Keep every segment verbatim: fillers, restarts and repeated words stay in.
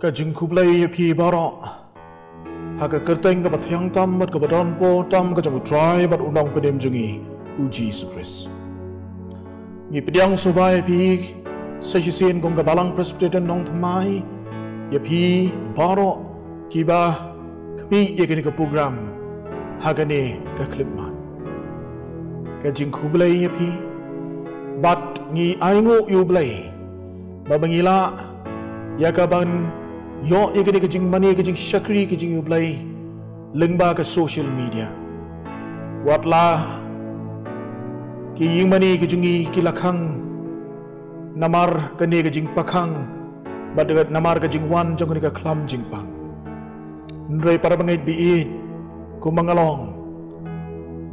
Ka jingkhublei ïa phi baroh ha ka kyrteng kaba thiang tam bad kaba don por tam ka jong U Trai bad U Nongpynim jong ngi, U Jisu Khrist. Ngi pdiang sngewbha ïa phi sa shisien kum ka Balang Presbyterian Nongthymmai, ïa phi baroh kiba khmih ïa kane ka program ha kane ka khyllipmat. Ka jingkhublei ïa phi bad ngi ainguh ïa U Blei ba ba ngi lah ïa ka ban ïoh ïa kane ka jingmane ka jingshakri ka jong U Blei lyngba ka social media. Wat la ki ïingmane ki jong ngi ki la khang namar kane ka jingpakhang bad namar ka jingwan jong kane ka khlam jingpang. Hynrei para bangeit ba ïeit, kum ba nga la ong,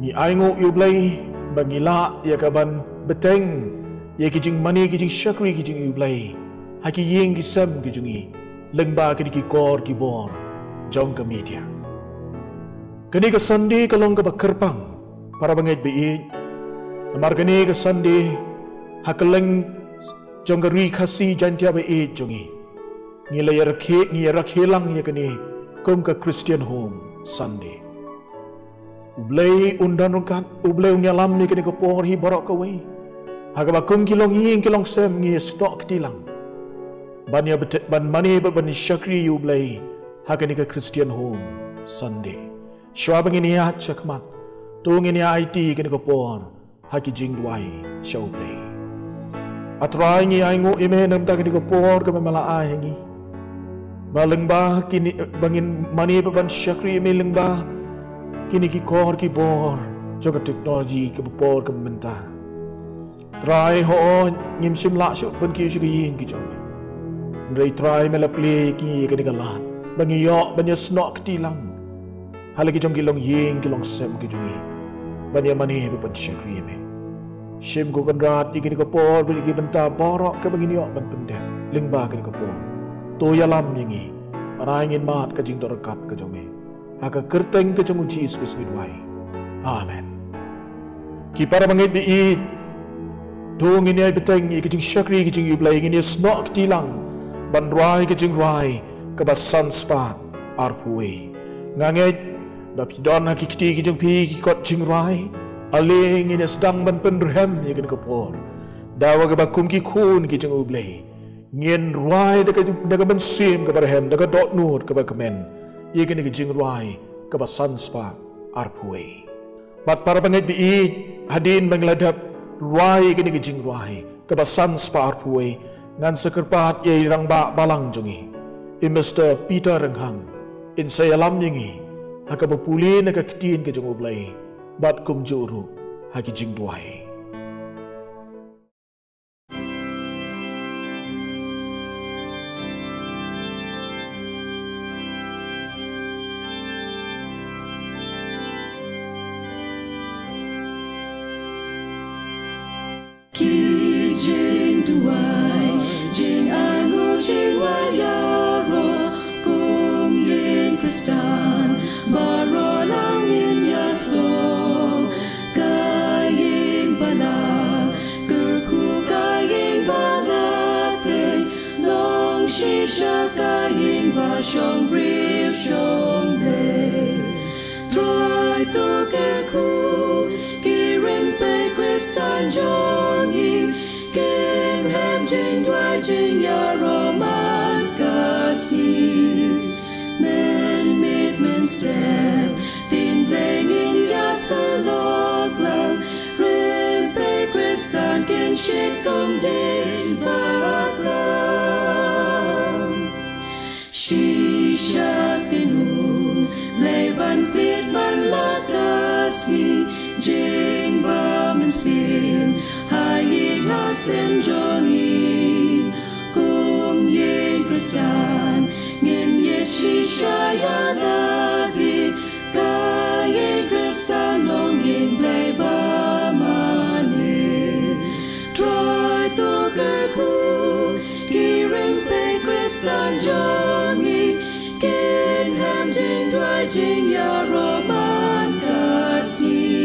ngi ainguh ïa U Blei ba ngi lah ïa ka ban bteng ïa ki jingmane ki jingshakri ki jong U Blei ha ki ïing ki sem ki jong ngi lyngba kine ki kor ki bor jong ka media. Kane ka Sunday ka long kaba kyrpang para bangeit ba ïeit, namar kane ka Sunday ha kylleng jong ka Ri Khasi Jaiñtia ba ïeit jong ngi, ngi la ïarakhe, ngi ïarakhe lang ïa kane kum ka Christian Home Sunday. U Blei un don ryngkat, U Blei un ïalam ïa kane ka por hi baroh kawei, ha kaba kum ki longïing ki longsem ngi ïasnoh kti lang ban ïa bte-, ban mane bad ban shakri ïa U Blei ha kane ka Christian Home Sunday. Shuwa ba ngin ïaid shakhmat, to ngin ïa aiti kane ka por ha ki jingduwai sha U Blei. A Trai, ngi ainguh ïa me namar kane ka por kaba me la ai ha ngi, ba lyngba kine, ba ngin mane bad ban shakri ïa me lyngba kine ki kor ki bor jong ka technology kaba por kaba mynta. Trai, hooid ngim shym lah shuh ban kiew sha ka ïing ka jong me, hynrei Trai, me la plie ïa ngi ïa kane ka lad ba ngi ïoh ban ïasnoh kti lang ha la ki jong ki longïing ki longsem ki jong ngi ban ïa mane bad ban shakri ïa me. Shim ko Kynrad ïa kane ka por bad ïa ki bynta baroh kaba ngin ïoh ban pyndep lyngba kane ka por. To ïalam ïa ngi, ba ngin mad ka jingdonkam ka jong me. Ha ka kyrteng ka jong U Jisu Khrist ngi duwai. Amen. Ki para bangeit ba ïeit, to ngin ïa bteng ïa ka jingshakri ka jong U Blei, ngin ïasnoh kti lang ban rwai ka jingrwai kaba san spah arphew wei. Nga ngeit ba phi don ha ki kti ki jong phi ki kot jingrwai. Ale ngin ïa sdang ban pynrhem ïa kane ka por da kaba kum ki khun ki jong U Blei ngin rwai da ka, da ka mynsiem kaba rhem, da ka dohnud kaba kmen ïa kane ka jingrwai kaba san spah arphew wei. Bad para bangeit ba ïeit, hadien ba ngi la dep rwai ïa kane ka jingrwai kaba san spah arphew wei, ngan sa kyrpad ïa i rangbah balang jong ngi, i Mister Peter Rynghang, in sa ïalam ïa ngi ha kaba pule na ka ktien ka jong U Blei bad kumjuh ruh ha ki jingduwai. Ki jingduwai, jingainguh, jingwai ïaroh kum ïing Khristan baroh, la ngin ïasoh ka ïing ba la kyrkhu, ka ïing ba la tei, long shisha ka ïing ba shong briew shong Blei. Trai to kyrkhu ki rympei Khristan jong ngi, kin rhem jingduwai jingïaroh man ka sngi. Mynmiet mynstep ktien Blei ngin ïasyllok lang, rympei Khristan kin shit kum dieng bakla. Shisha ktien U Blei ban plie man la ka sngi, jingbamynsiem ha ïing ha sem jong ngi. Kum ïing Khristan ngin ïeit shisha ïa lade, ka ïing Khristan long ïing Blei ba mane. Trai to kyrkhu ki rympei Khristan jong ngi, kin rhem jingduwai jingïaroh man ka sngi.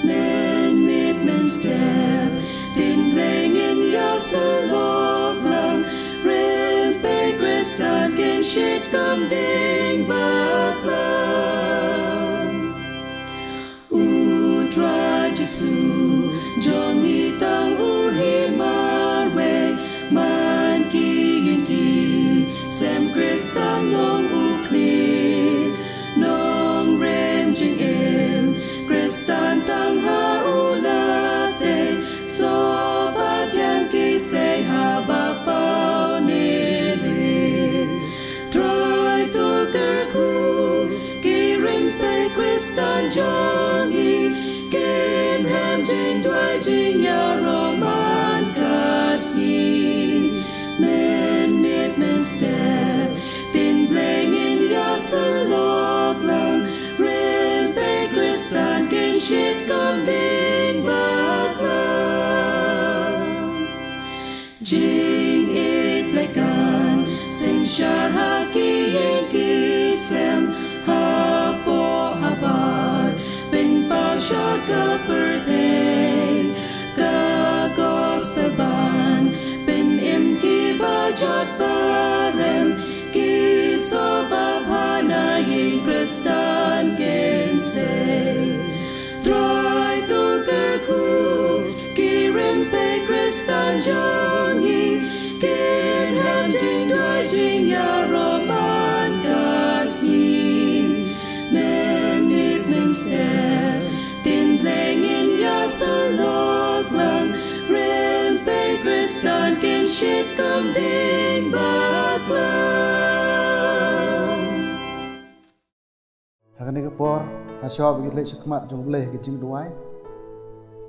Mynmiet mynstep ktien Blei ngin ïasyllok lang, rympei Khristan ding bakla. U Trai Jisu jong ngi tang u hi marwei man ki ïing ki sem Khristan long u khlieh. Nongrim jingim Khristan tang ha u lade, soh bad ïeng ki sei ha ba paw ne ri. Trai to kyrkhu ki rympei Khristan jong ngi, kin hem jingduwai jingïaroman ka sngi. Mynmiet mynstep ktien Blei ngin ïasyllok lang, rympei Khristan kin shit kum ding bakla. Jingïeit Blei kan synshar ha ki ïing ki sem, hapoh habar pynpaw sha ka pyrthei. Ka gospel ban pynim ki ba jot ba rem, ki soh ba bha na ïing Khristan kin sei. Trai to kyrkhu ki rympei Khristan jong ngi, kin hem jingduwai jingïaroman ka sngi. Mynmiet mynstep ktien Blei ngin ïasyllok lang, rympei Khristan kin shit kum ding bakla. Ha kane ka por, ha shwa ba ngi leit sha khmat jong U Blei ha ka jingduwai,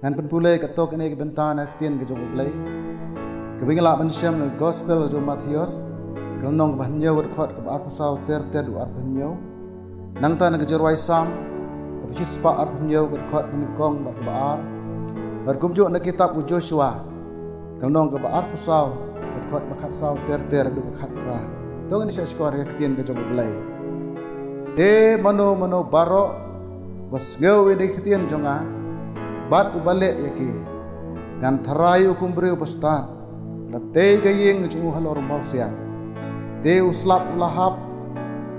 ngan pynpule katto katne ki bynta na ka ktien ka jong U Blei, kaba ngi lah ban shem na ka gospel jong u Mathaios, ka lynnong kaba hynñiew, ka dkhot kaba arphew saw ter ter haduh arphew hynñiew. Nangta na ka Jingrwai Salm kaba shispah arphew hynñiew, ka dkhot kaba nyngkong bad kaba ar. Bad kumjuh na ka kitab u Joshua, ka lynnong kaba arphew saw, ka dkhot ba khatsaw ter ter haduh ka khatphra. To ngin ïa shah shkor ïa ka ktien ka jong U Blei. Te mano mano baroh ba sngew ïa ki ktien jong nga bad uba leh ïa ki, ngan tharai u kum u briew ba stad, la tei ka ïing jong u halor u mawsiang. Te u slap u la hap,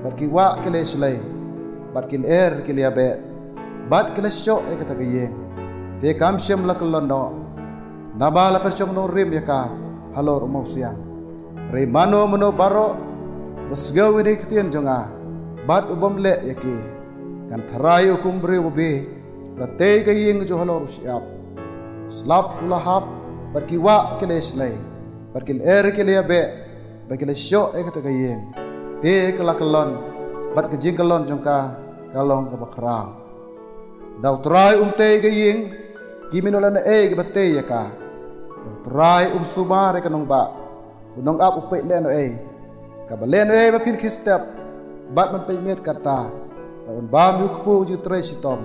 bad ki wah ki la shlei, bad ki lyer ki la beh, bad ki la shoh ïa kata ka ïing. Te kam shym la kyllon noh, namar la pynshong nongrim ïa ka halor u mawsiang. Hynrei mano mano baroh ba sngew ïa ki ktien jong nga bad u bym leh ïa ki, ngan tharai u kum u briew ba bieit, la tei ka ïing jong u halor u shyiap. U slap u la hap, bad ki wah ki la shlei, bad ki lyer ki la beh, bad ki la shoh ïa kata ka ïing. Te ka la kyllon, bad ka jingkyllon jong ka ka long kaba khraw. Da U Trai um tei ka ïing, kim ïoh lehnohei kaba tei ïa ka. Da U Trai um sumar ïa ka nongbah, u nongap u peit lehnohei. Kaba lehnohei ba phin khie step bad ban peit miet katta, bad ban bam ïa u kpu jong u trei shitom,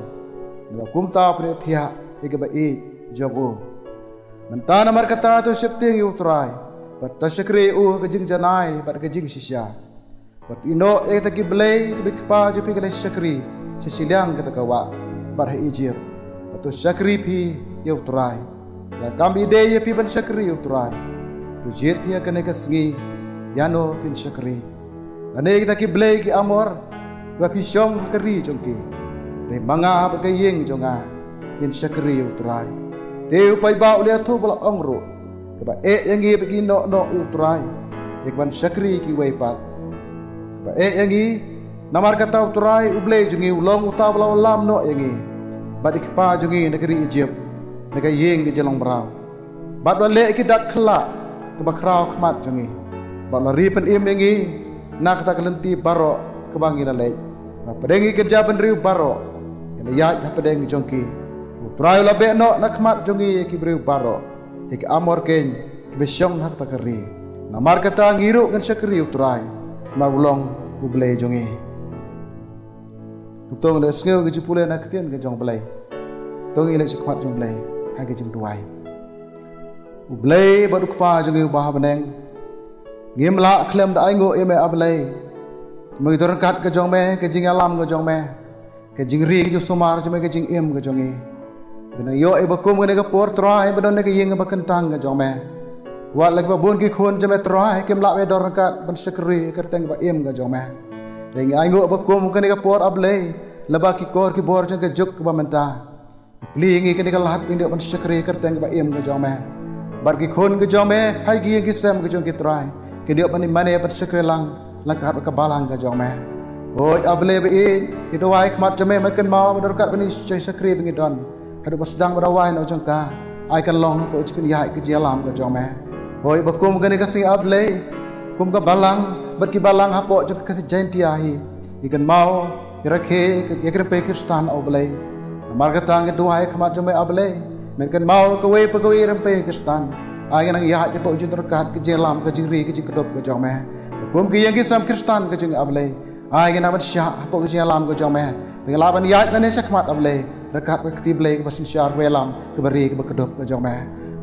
naba kumta u pynïohthiah ïa kaba ïeit jong u. Mynta namar kata to sheptieng ïa U Trai, bad to shakri ïa u ha ka jingjanai bad ka jingshisha. Bad ïehnoh ïa kita ki blei kiba i kpa jong phi ki la shakri sha shiliang kata ka wah bad ha Ijipt. Bad to shakri phi ïa U Trai. Lada kam ïadei ïa phi ban shakri ïa U Trai, to jied phi ha kane ka sngi ïano phin shakri. Lane kita ki blei ki Amor, ba phi shong ha ka ri jong ki. Hynrei ma nga bad ka ïing jong nga, ngin shakri ïa U Trai. Te u paidbah u Liathub u la ong ruh, kaba eh ïa ngi ba ngin ïehnoh noh ïa U Trai, ïa kaban shakri ïa kiwei pat. Kaba eh ïa ngi, namar kata U Trai U Blei jong ngi u long uta uba la wallam noh ïa ngi bad i kpa jong ngi na ka ri Ijipt, na ka ïing ka jinglong mraw. Bad u la leh ïa ki dak khlad kiba khraw ha khmat jong ngi, bad u la ri pynim ïa ngi na kata ka lynti baroh kaba ngi la leit. Bad hapdeng ki kynja bynriew baroh, ngi la ïaid hapdeng jong ki. U Trai u la beh noh na khmat jong ngi ïa ki briew baroh, ïa ki Amor keiñ kiba shong ha kata ka ri. Namar kata ngi ruh ngin shakri ïa U Trai, namar u long U Blei jong ngi. Kumto ngin ïa sngew ïa ka jingpule na ka ktien ka jong U Blei. To ngin ïa leit sha khmat jong U Blei ha ka jingduwai. U Blei bad U Kpa jong ngi uba ha bneng, ngim lah khlem da ainguh ïa me, A Blei. Namar ka jingryngkat ka jong me, ka jingïalam ka jong me, ka jingri ka jingsumar jong me, ka jingim ka jong ngi. Ngi nang ïoh ïa ba kum kane ka por Trai, ba don ha ka ïing ba kyntang ka jong me. Wat la kiba bun ki khun jong me Trai, kim lah ban ïadon ryngkat ban shakri ha ka kyrteng ba im ka jong me. Hynrei ngi ainguh ba kum kane ka por, A Blei, lada ki kor ki bor jong ka juk kaba mynta, plie ngi kane ka lad ba ngin ïoh ban shakri kyrteng kaba im ka jong me. Bad ki khun ka jong me ha ki ïing ki sem ka jong ki, Trai, kin ïoh ban mane ban shakri lang ryngkat bad ka balang ka jong me. Hooid, A Blei ba ïeit, ngi duwai ha khmat jong me, men kynmaw ba don ryngkat bad kine ki shakri ba ngi don haduh ba sdang ba dawai noh jong ka. Ai kan long hapoh jingpynïaid ka jingïalam ka jong me. Hooid, ba kum kane ka sngi, A Blei, kum ka balang bad ki balang hapoh jong ka Khasi Jaiñtia hi, ngi kynmaw, ngi rakhe ïa ki rympei Khristan, A Blei. Namar kata ngi duwai ha khmat jong me, A Blei, men kynmaw kawei pa kawei rympei Khristan. Ai ngi nang ïaid hapoh jingryngkat ka jingïalam, ka jingri ka jingkdup ka jong me. Ba kum ki ïing ki sem Khristan ka jong ngi, A Blei, ai ngi nang ban shah hapoh ka jingïalam ka jong me. Ba ngin lah ban ïaid nangne shakhmat, A Blei, ryngkat ka kti Blei kaba synshar, kaba ïalam, kaba ri, kaba kdup ka jong me.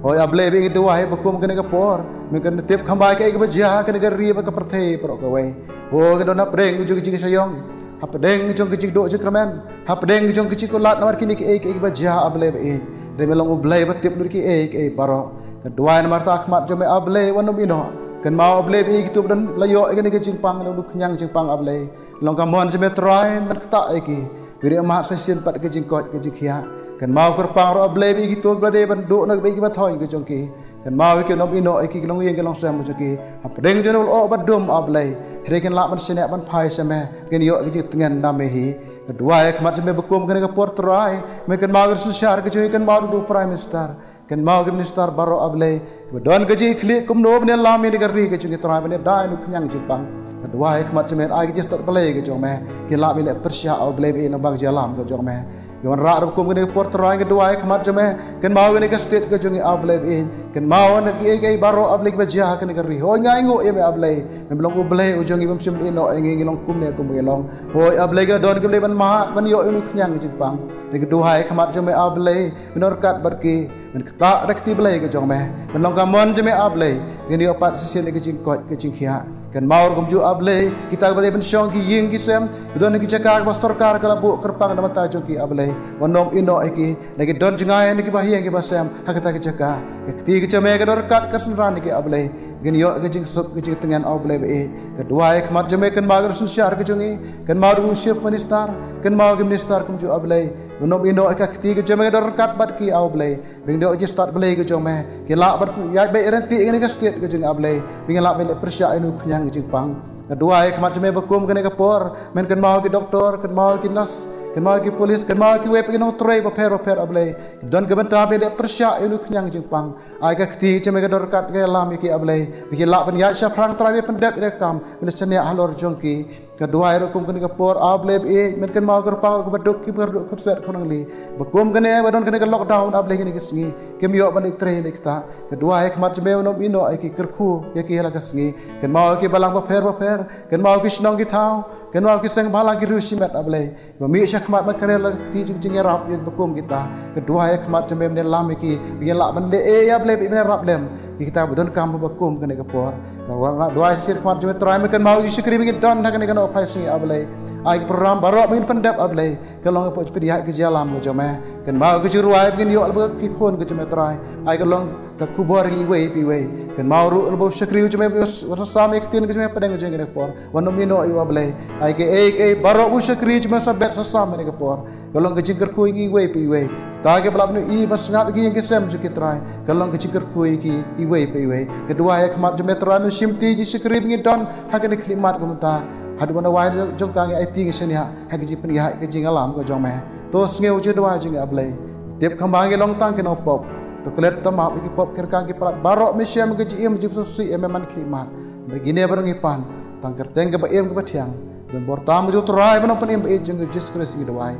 Hooid, A Blei ba ïeit, ngi duwai ba kum kane ka por, men kan tip kham bha kaei kaba jia ha kane ka ri bad ka pyrthei baroh kawei. Hooid, ngi don hapdeng jong ka jingshah ïong, hapdeng jong ka jingduh jingkyrmen, hapdeng jong ka jingkulat namar kine kiei kiei kiba jia, A Blei ba ïeit. Hynrei me long U Blei ba tip lut kiei kiei baroh. Nga duwai namar kata ha khmat jong me, A Blei, wat nym ïehnoh. Kynmaw, A Blei ba ïeit, kito ba don la ïoh ïa kane ka jingpang, kane ka khñiang jingpang, A Blei, long ka mon jong me, Trai, men ktah ïa ki. Ïa ki mad sa shisien pat ka jingkoit ka jingkhiah. Kynmaw kyrpang ruh, A Blei, ba ïeit, kito kiba la dei ban duh na kiba ïeit kiba thoiñ ka jong ki. Kynmaw ïa ki, nym ïehnoh ïa ki, ki longïing ki longsem jong ki. Hapdeng jong u lyoh ba dum, A Blei, hynrei kin lah ban shaniah ban phai sha me, kin ïoh ïa ka jingtngen na me hi. Nga duwai ha khmat jong me ba kum kane ka por, Trai, men kynmaw ïa ki synshar ka jong ngi, kynmaw ruh u Prime Minister, kynmaw ïa ki minister baroh, A Blei, kiba don ka jingïakhlieh kumno ban ïalam ïa kane ka ri ka jong ngi, Trai, ban ïada ïa kane ka khñiang jingpang. Nga duwai ha khmat jong me, ai ka jingstad Blei ka jong me, kin lah ban ïaleh pyrshah, A Blei, ba ïeit, na ka bynta ka jingïalam ka jong me. Ngi wanrah ruh ba kum kane ka por, Trai, nga duwai ha khmat jong me, kynmaw ïa kane ka state ka jong ngi, A Blei ba ïeit, kynmaw na kiei kiei baroh, A Blei, kiba jia ha kane ka ri. Hooid, ngi ainguh ïa me, A Blei, men long U Blei u jong ngi, bym shym ïehnoh ïa ngi, ngi long kumne kumba ngi long. Hooid, A Blei, ki la don ki, Blei, ban mad ban ïoh ïa kane ka khñiang jingpang. Hynrei nga duwai ha khmat jong me, A Blei, men ryngkat bad ki, men ktah da ka kti Blei ka jong me, men long ka mon jong me, A Blei, ba kin ïoh pat sa shisien ïa ka jingkoit ka jingkhiah. Kynmaw ruh kumjuh, A Blei, kita kiba la dei ban shong ki ïing ki sem, ba don ha ki jaka kaba sorkar ka la buh kyrpang na ka bynta jong ki, A Blei, wat nym ïehnoh ïa ki, lada ki don jngai na kiba ha ïing kiba sem ha kita ki jaka, ka kti ka jong me ka don ryngkat, ka synran ïa ki, A Blei, ba kin ïoh ïa ka jingsuk ka jingtngen, A Blei ba ïeit. Nga duwai ha khmat jong me, kynmaw ïa ki synshar ka jong ngi, kynmaw ruh u Chief Minister, kynmaw ïa ki minister kumjuh, A Blei, wat nym ïehnoh ïa ki, ka kti ka jong me ka don ryngkat bad ki, A Blei, ba kin ïoh ïa ka jingstad Blei ka jong me, kin lah ban ïaid beit ryntih ïa kane ka state ka jong ngi, A Blei, ba kin lah ban ïaleh pyrshah ïa kane ka khñiang jingpang. Nga duwai ha khmat jong me ba kum kane ka por, men kynmaw ïa ki doktor, kynmaw ïa ki nurse, kynmaw ïa ki police, kynmaw ïa kiwei pat ki nongtrei bapher bapher, A Blei, kiba don ka bynta ban ïaleh pyrshah ïa kane ka khñiang jingpang. Ai ka kti ka jong me ka don ryngkat, ka ïalam ïa ki, A Blei, ba kin lah ban ïaid shaphrang, Trai, ban pyndep ïa ka kam, ban leit shaniah halor jong ki. Nga duwai ruh kum kane ka por, A Blei ba ïeit, men kynmaw kyrpang ruh kiba duk, kiba duk khun swet khun nangli, ba kum kane ba don kane ka lockdown, A Blei, kine ki sngi kim ïoh ban leit trei leit ktah. Nga duwai ha khmat jong me, wat nym ïehnoh ïa ki, kyrkhu ïa ki ha la ka sngi. Kynmaw ïa ki balang bapher bapher, kynmaw ïa ki shnong ki thaw, kynmaw ïa ki seng bhalang, ki riew shimet, A Blei, ba mih shakhmat ban kren la ka kti jong ka jingïarap ïa kiba kum kita. Nga duwai ha khmat jong me, men ïalam ïa ki, ba kin lah ban leh ei, A Blei, ba kin ïarap lem ïa kita ba donkam ba kum kane ka por. Nga duwai shisien ha khmat jong me, Trai, men kynmaw ïa ki shakri ba ngi don ha kane ka Nohphai Sngi, A Blei. Ai ka program baroh ba ngin pyndep, A Blei, kan long hapoh jingpynïaid ka jingïalam ka jong me. Kynmaw ka jingrwai ba ngin ïoh lyngba ki khun ka jong me, Trai, ai kan long ka khubor ïa ngi iwei pa iwei. Kynmaw ruh lyngba u shakri u jong me, wat sa sam ïa ka ktien ka jong me hapdeng jong kane ka por. Wat nym ïehnoh ïa u, A Blei. Ai kaei kaei baroh ba u shakri u jong me sa bet sa sam ha kane ka por, kan long ka jingkyrkhu ïa ngi iwei pa iwei. Kita kiba la pynïohi ban sngap ïa ki ïing ki sem jong ki, Trai, kan long ka jingkyrkhu ïa ki iwei pa iwei. Nga duwai ha khmat jong me, Trai, men shimti ïa ki shakri ba ngi don ha kane ka khyllipmat ka mynta, haduh ban dawai jong ka, ngi aiti, ngi shaniah ha ka jingpynïaid ka jingïalam ka jong me. To sngew jingduwai jong ngi, A Blei. Tip kham bha ngi long tang ki nongpop. To klet, to map ïa ki pop, ki ryngkang, ki palat baroh, men shem ka jingim jingsngewsih ïa me man ka khyllipmat. Ba kine baroh ngi pan tang kyrteng kaba im kaba thiang, don bor tam jong u Trai bad u Nongpynim ba ïeit jong ngi, Jisu Khrist, ngi duwai.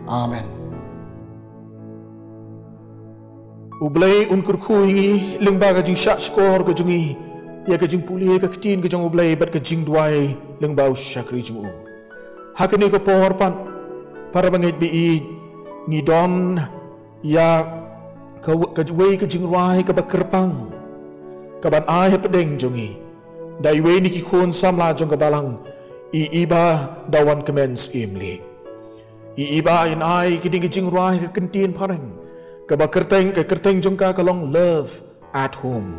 Amen. U Blei un kyrkhu ïa ngi lyngba ka jingshahshkor ka jong ngi ïa ka jingpule ka ktien ka jong U Blei bad ka jingduwai lyngba u shakri jong u. Ha kane ka por pat, para bangeit ba ïeit, ngi don ïa ka, kawei ka jingrwai kaba kyrpang kaban ai hapdeng jong ngi da iwei na ki khun samla jong ka balang, i Iba Dawankmen Syiemlieh. I Iba in ai kane ka jingrwai ha ka ktien phareng kaba kyrteng, ka kyrteng jong ka ka long Love at Home,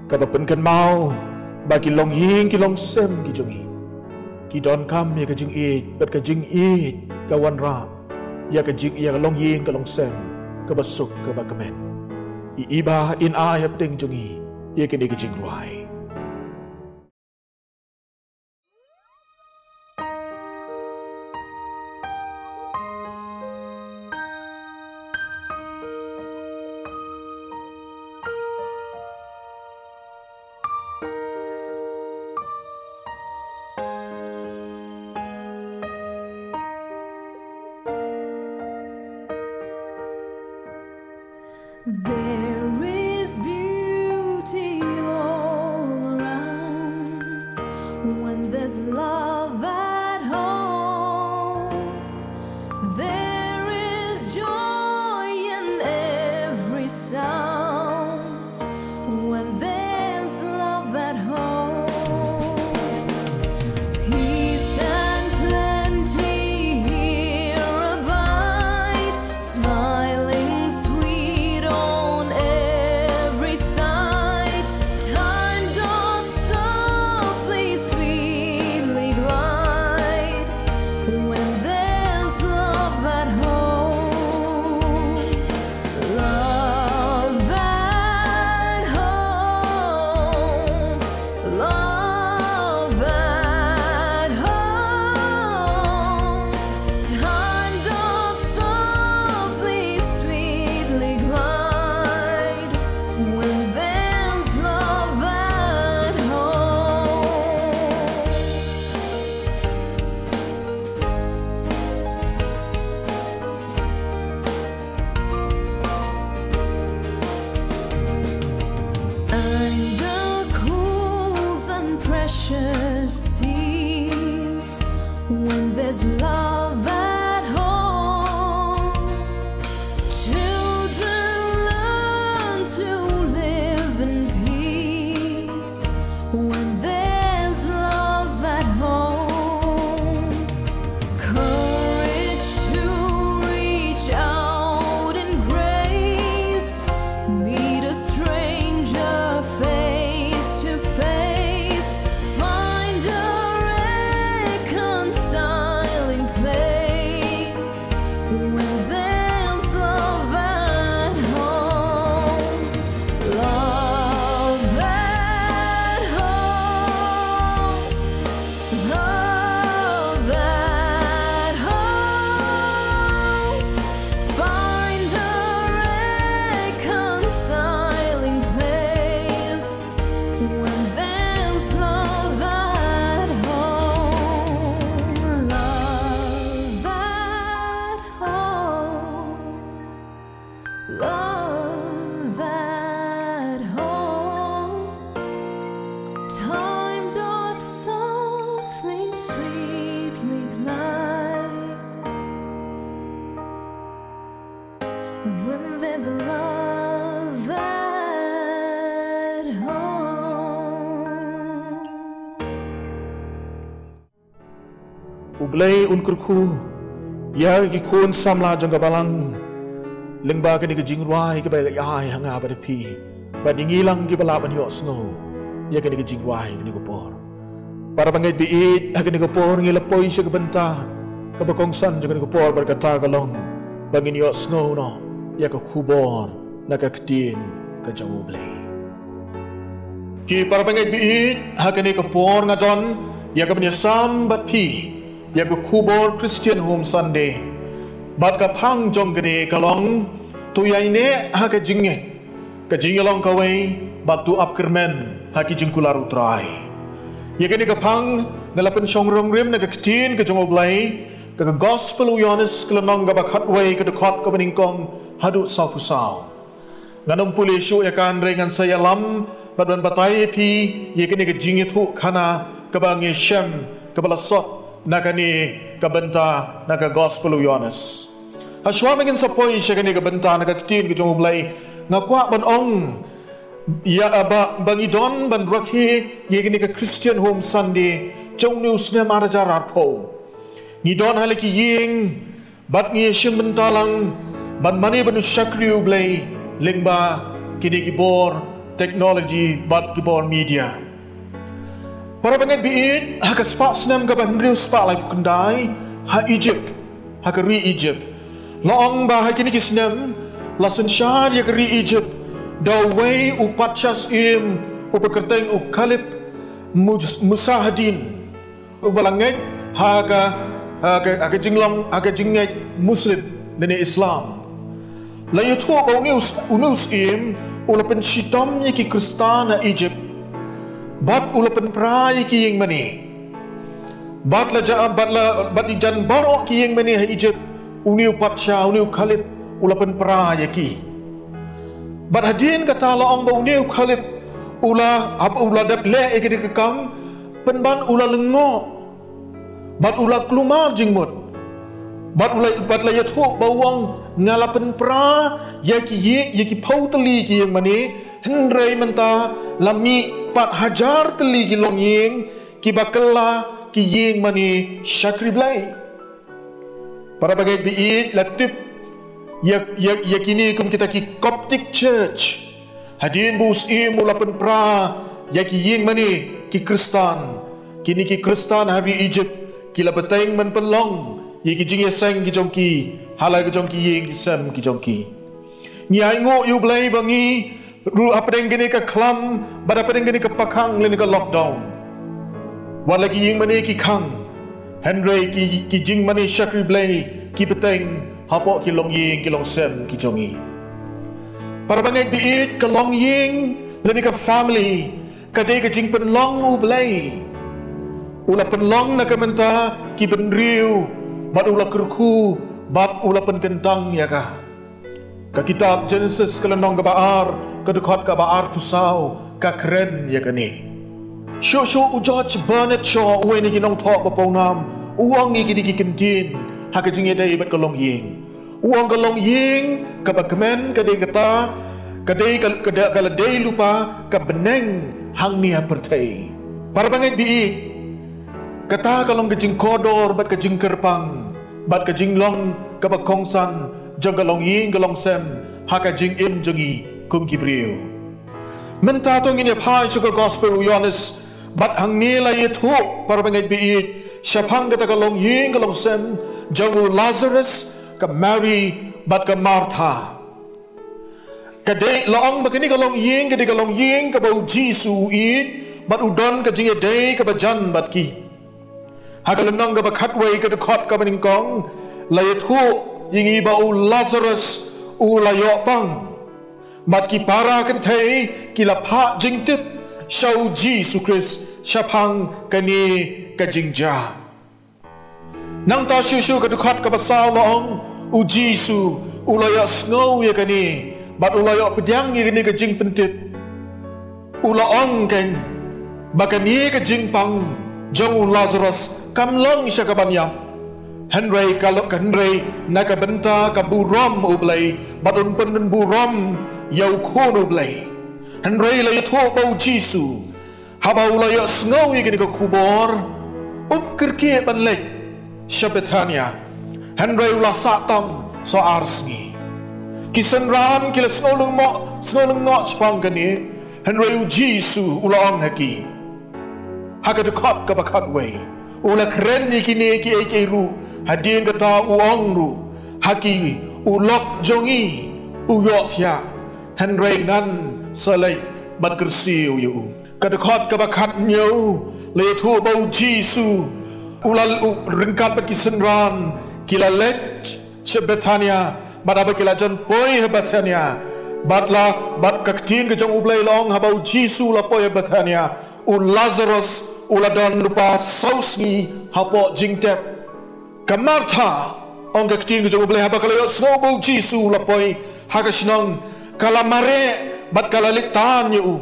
kaba pynkynmaw ba ki longïing ki longsem ki jong ngi Ki donkam ïa ka jingïeit bad ka jingïeit ka wanrah ïa ka jing ïa ka longïing ka longsem kaba suk kaba kmen. I Iba in ai hapdeng jong ngi ïa kane ka jingrwai. There is beauty all around when there's love at home. There is joy in every sound when there's love at home. Peace and plenty here abide, smiling sweet on every side. Time doth softly, sweetly glide when there's love at home. Love at home, love at home. Time doth softly, sweetly glide when there's love at home. And the cools and precious seas when there's love at home. Children learn to live in peace when there's love at home. Courage to reach out in grace, meet a stranger face to face, find a reconciling place when there's love at home. Love at home, love at home. Find a reconciling place when there's love at home. Love at home, love at home. Time doth softly, sweetly glide when there's love at home. U Blei un kyrkhu ïa ki khun samla jong ka balang lyngba kane ka jingrwai kaba ïa ai ha nga bad phi bad ïa ngi lang kiba lah ban ïohsngew ïa kane ka jingrwai kane ka por. Para bangeit ba ïeit, ha kane ka por ngi la poi sha ka bynta kaba kongsan jong kane ka por bad kata ka long ba ngin ïohsngew noh ïa ka khubor na ka ktien ka jong U Blei. Ki para bangeit ba ïeit, ha kane ka por nga don ïa ka ban ïasam bad phi ïa ka khubor Christian Home Sunday. Bad ka phang jong kane ka long, to ïaineh ha ka jingngeit, ka jingïalong kawei bad to ap kyrmen ha ki jingkular U Trai. Ïa kane ka phang nga la pynshong rong rim na ka ktien ka jong U Blei, ka, ka Gospel u Ïoannis ka lynnong kaba khatwei, ka dkhot kaba nyngkong haduh sawphew saw. Ngan ym pule shuh ïa ka, hynrei ngan sa ïalam bad ban batai ïa phi ïa kane ka jingïathuhkhana kaba ngi shem kaba la sot na kane ka bynta na ka Gospel u Ïoannis. Hashwa ba ngin sa poi sha kane ka bynta na ka ktien ka jong U Blei, nga kwah ban ong ïa, ah, ba, ba ngi don ban rakhe ïa kane ka Christian Home Sunday jong une u snem ar hajar arphew. Ngi don ha la ki ïing bad ngi ïashim bynta lang ban mane ban ïa shakri U Blei lyngba kine ki bor technology bad ki bor media. Para bangeit baieit, ha ka spah snem kaba hynriew spah laiphew khyndai, ha Egypt, ha ka ri Egypt. La ong ba ha kine ki snem, la synshar ïa ka ri Egypt da uwei u patsha syiem, uba kyrteng u Kalib Mus-, Musahaddin, uba la ngeit ha ka, ha ka, ha ka jinglong, ha ka jingngeit Muslim lane Islam. La ïathuh ba une u s-, une u syiem u la pynshitom ïa ki Khristan ha Egypt, bad u la pynpra ïa ki ïing mane. Bad la ja, bad la, bad ïa jan baroh ki ïing mane ha Egypt, une u patsha, une u Kalib, u la pynpra ïa ki. Bad hadien kata la ong ba une u Kalib u la, hap, u la dep leh ïa kane ka kam, pynban u la lyngngoh, bad u la kulmar jingmut. Bad u la, bad la ïathuh ba u ong, nga la pynpra ïa ki ïing, ïa ki phew tylli ki ïing mane, hynrei mynta la mih pat hajar tylli ki longïing, kiba kylla ki ïing mane shakri Blei. Para bangeit baieit, la tip ïa, ïa, ïa kine kum kita ki Coptic Church. Hadien ba u syiem u la pynpra ïa ki ïing mane ki Khristan, kine ki Khristan ha ri Egypt ki la bteng ban pynlong ïa ki jingïaseng ki jong ki ha la ki jong ki ïing ki sem ki jong ki. Ngi ainguh ïa U Blei ba ngi ruh hapdeng kane ka khlam, bad hapdeng kane ka pakhang lane ka lockdown, wat la ki ïing mane ki khang, hynrei ki, ki jingmane shakri Blei ki bteng hapoh ki longïing ki longsem ki jong ngi. Para bangeit baieit, ka longïing lane ka family ka dei ka jingpynlong U Blei. U la pynlong na ka bynta ki bynriew, bad u la kyrkhu, bad u la pynkyntang ïa ka. Ka kitab Genesis ka lynnong kaba ar, ka dkhot kaba arphew saw, ka kren ïa kane. Shuh shuh u George Bernard Shaw, uwei na ki nongthoh ba pawnam, u ong ïa kine ki kyntien ha ka jingïadei bad ka longïing. U ong ka longïing kaba kmen ka dei kata, ka dei ka, ka dei, ka la dei lypa ka bneng hangne ha pyrthei. Para bangeit baieit, kata ka long ka jingkordor bad ka jingkyrpang bad ka jinglong kaba kongsan jong ka longïing ka longsem ha ka jingim jong ngi kum ki briew. Mynta to ngin ïa phai sha ka Gospel u Ïoannis, bad hangne la ïathuh, para bangeit baieit, shaphang kata ka longïing ka longsem jong u Lazarus, ka Mary bad ka Martha. Ka dei, la ong ba kane ka longïing ka dei ka longïing kaba u Jisu u ïeit, bad u don ka jingïadei kaba jan bad ki. Ha ka lynnong kaba khatwei, ka dkhot kaba nyngkong, la ïathuh ïa ngi ba u Lazarus u la ïoh pang, bad ki para kynthei ki la phah jingtip sha u Jisu Khrist shaphang kane ka jingjia. Nangta shuh shuh ka dkhot kaba saw la ong, u Jisu u la ïohsngew ïa kane, bad u la ïoh pdiang ïa kane ka jingpyntip. U la ong kein ba kane ka jingpang jong u Lazarus kam long sha kaban ïap. Hynrei ka lo-, hynrei na ka bynta ka burom U Blei, bad un pynburom ïa u Khun U Blei. Hynrei la ïathuh ba u Jisu, haba u la ïohsngew ïa kane ka khubor, um kyrkieh ban leit sha Bethania, hynrei u la sah tam sa ar sngi. Ki synran ki la sngew lyngngoh, sngew lyngngoh shaphang kane, hynrei u Jisu u la ong ha ki. Ha ka dkhot kaba khatwei, u la kren ïa kine kiei kiei ruh, hadien kata u ong ruh ha ki, u lok jong ngi u ïohthiah, hynrei ngan sa leit ban kyrsiew ïa u. Ka dkhot kaba khathynñiew la ïathuh ba u Jisu u la, u ryngkat bad ki synran ki la leit sha Bethania, bad haba ki la jan poi ha Bethania, bad la, bad ka ktien ka jong U Blei la ong haba u Jisu u la poi ha Bethania, u Lazarus u la don lypa saw sngi hapoh jingtep. Ka Martha, ong ka ktien ka jong U Blei, haba ka la ïohsngew ba u Jisu u la poi ha ka shnong, ka la mareh bad ka la leit tan ïa u,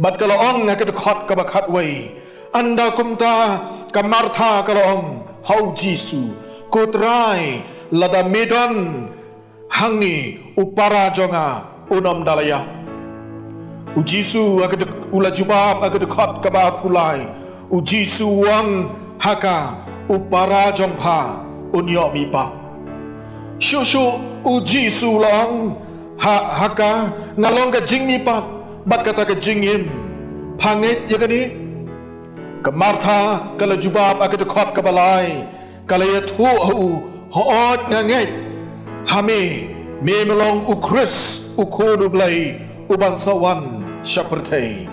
bad ka la ong ha ka dkhot kaba khatwei. Ynda kumta ka Martha ka la ong ha u Jisu, ko Trai, lada me don hangne u para jong nga un ym da la ïap. U Jisu ha ka dk-, u la jubab ha ka dkhot kaba arphew lai. U Jisu u ong ha ka, u para jong pha un ïoh mihpat. Shuh shuh u Jisu u la ong ha, ha ka, nga long ka jingmihpat bad kata ka jingim. Pha ngeit ïa kane? Ka Martha ka la jubab ha ka dkhot kaba lai, ka la ïathuh ha u, hooid nga ngeit ha me, me me long u Khrist, u Khun u Blei, u ban sa wan sha pyrthei.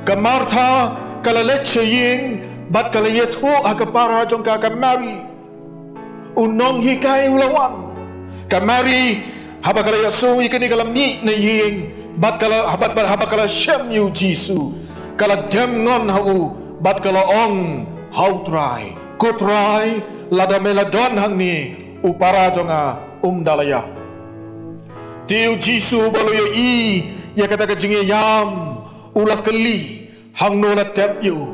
Ka Martha ka la leit sha ïing bad ka la ïathuh ha ka para jong ka, ka Mari, u nonghikai u la wan. Ka Mari, haba ka la ïasngew ïa kane ka la mih na ïing, bad ka la, haba, bad haba ka la shem ïa u Jisu, ka la dem ngon ha u, bad ka la ong ha u Trai, ko Trai, lada me la don hangne, u para jong nga um da la ïap. Te u Jisu uba la ïohi ïa kata ka jingïaïam, u la kylli, hangno la tep ïa u.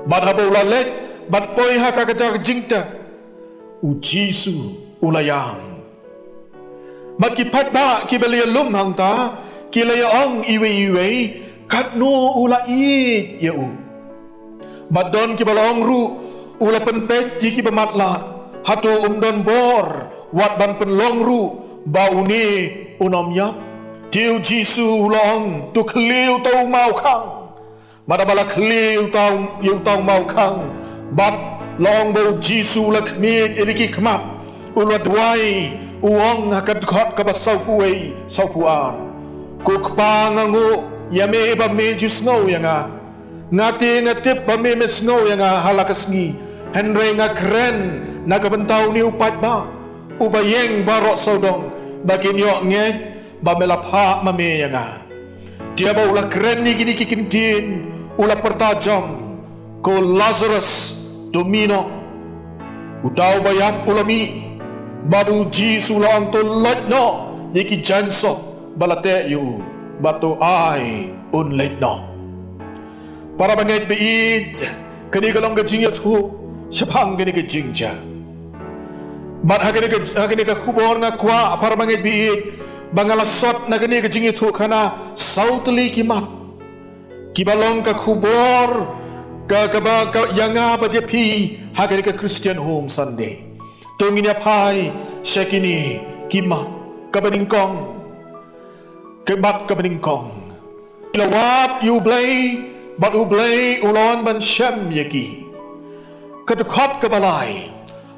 Bad haba u la leit bad poi ha kata ka jingtep, u Jisu u la ïam. Bad ki paidbah kiba la ïalum hangta ki la ïa-ong iwei iwei, katno u la ïeit ïa u. Bad don kiba la ong ruh, u la pynpeit ïa kiba matlah, hato um don bor wat ban pynlong ruh ba une un ym ïap? Te u Jisu u la ong, to khlieh uta u mawkhang. Bad haba la khlieh uta u, ïa uta u mawkhang, bad la ong ba u Jisu u la khmied ïa ki khmat, u la duwai, u ong ha ka dkhot kaba sawphew wei, sawphew ar, ko Kpa, nga nguh ïa me ba me ju sngew ïa nga. Nga te nga tip ba me me sngew ïa nga ha la ka sngi, hynrei nga kren na ka bynta une u paidbah uba ïeng baroh sawdong, ba kin ïoh ngeit ba me la phah ma me ïa nga. Te haba u la kren ïa kine ki kyntien, u la pyrta jam, ko Lasarus, to mih noh. Uta uba ïap u la mih. Bad u Jisu u la ong, to leit noh ïa ki jaiñsop ba la teh ïa u, bad to ai un leit noh. Para bangeit baieit, kane ka long ka jingïathuh shaphang kane ka jingjia. Bad ha kane ka, ha kane ka khubor nga kwah, para bangeit baieit, ba nga la sot na kane ka jingïathuh khana saw tylli ki mat kiba long ka khubor ka, kaba, ka ïa nga bad ïa phi ha kane ka Christian Home Sunday. To ngin ïa phai sha kine ki mat. Kaba nyngkong, ka mat kaba nyngkong, ki la wad ïa U Blei, bad U Blei u la wan ban shem ïa ki. Ka dkhot kaba lai,